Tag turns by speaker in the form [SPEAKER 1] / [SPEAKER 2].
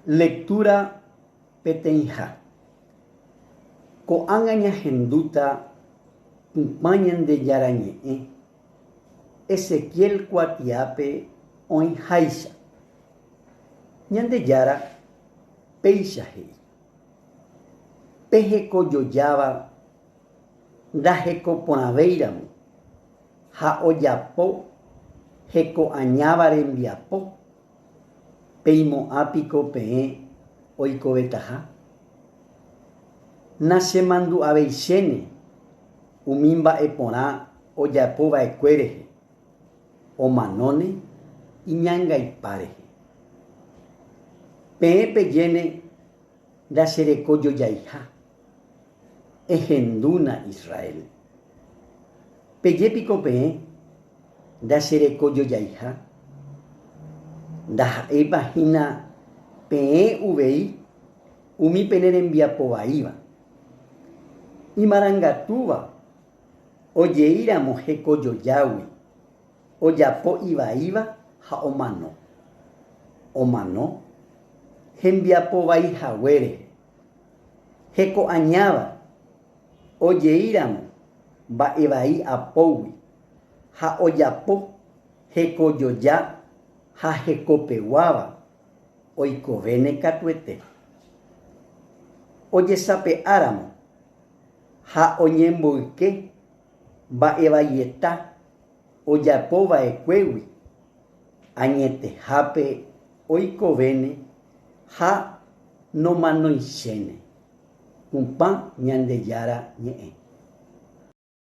[SPEAKER 1] Lectura peteĩha. Ko'ág̃a ñahendúta Tupã Ñandejára Ñe'ẽ Ezequiel kuatiápe oĩháicha. Ñandejára péicha he'i, Pe hekojojáva ndahekoporãvéiramo ha ojapo hekoañáva rembiapo, Peimo'ã piko peẽ oikovetaha? Nachemandu'aveichéne umi mba'e porã ojapo va'ekue rehe, omanóne iñangaipa rehe. Peẽ pejéne ndacherekojojaiha. Ehendúna Israel. Peje piko peẽ ndacherekojojaiha? Ndaha'éipa hína peẽ uvei umi pene rembiapo vaíva, imarangatúva ojei ramo hekojojágui, ojapo ivaíva ha omano. Omano hembiapo vai hague rehe. Heko añáva ojei ramo mba'e vai apógui ha ojapo hekojoja ha hekopeguáva oikovéne katuete. Ojesape'a ramo ha oñemboyke mba'e vaieta ojapo va'ekuégui añetehápe oikovéne ha nomanoichéne. Tupã Ñandejára ñe'ẽ.